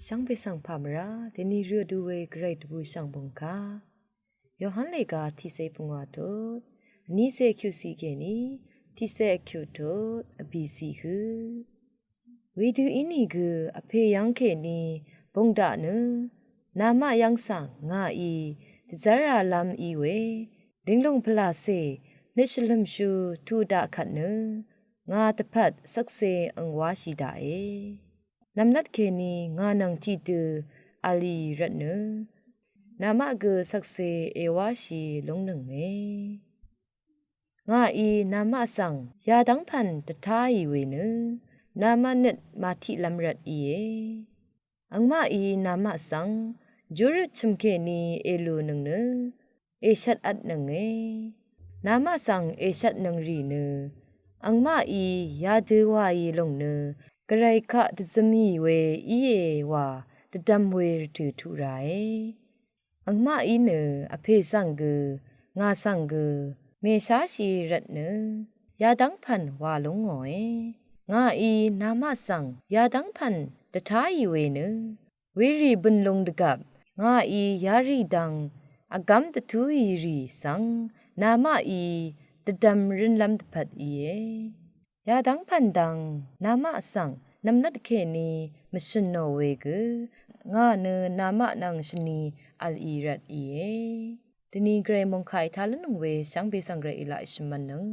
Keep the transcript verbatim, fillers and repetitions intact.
Shvngbe svng pà mvrá deni rø du we gvray dvbù shv̀ngbòng ka Yohan lèga tiqse pungwà tut vníse kyuqsiq kèní tiqse kyuq tut vbìsiq hø. Wedø ínìgø vpè yv́ng kèní bung daq nø namaq yv́ng svng ngàí dvzv́ralv́m í we dìnglùng pvlàcè nøt shvlø̀mshú tuq daq kvt nø ngà dvpvt shvkse ang wáshì daqe. Nv̀mlat kèní ngà nvng tiqdø v̄l í rvt nø namaq gø shvkse èwáshì lúngnønge. Ngàí namaq svng yadv́ng pv̀n dvtáì we nø namaq nøt màtiqlv́m rvt íe. Angmaqí namaq svng júrøt chø̀m kèní èlunøng nø èshvt vtnønge. Namaq svng èshvtnøng rì nø angmaqí yadø wàì lòng nø gvray kaq dvzømì we íe wà dvdvm we rvtø̀ tuq ràe. Angmaqí nø vpè svng gø ngà svng gø mèsháshì rvt nø yadv́ng pv̀n wà lúngòe. Ngàí namaq svng yadv́ng pv̀n dvtáì we nø werì bø̀n lung dvgvp ngàí yarì dvng vgv́m dvtúì rì svng namaqí dvdvm rønlv́m dvpvt íe. Yadv́ng pv̀n dvng namaq svng nv̀mlat kèní mvshø̀nò we gø ngà nø namaq nvng shvni v̄l í rvt íe. Dvni gvray mòngkà ètá lúnnøng we shvngbe svng gvray èlaq shvmv̄nnøng.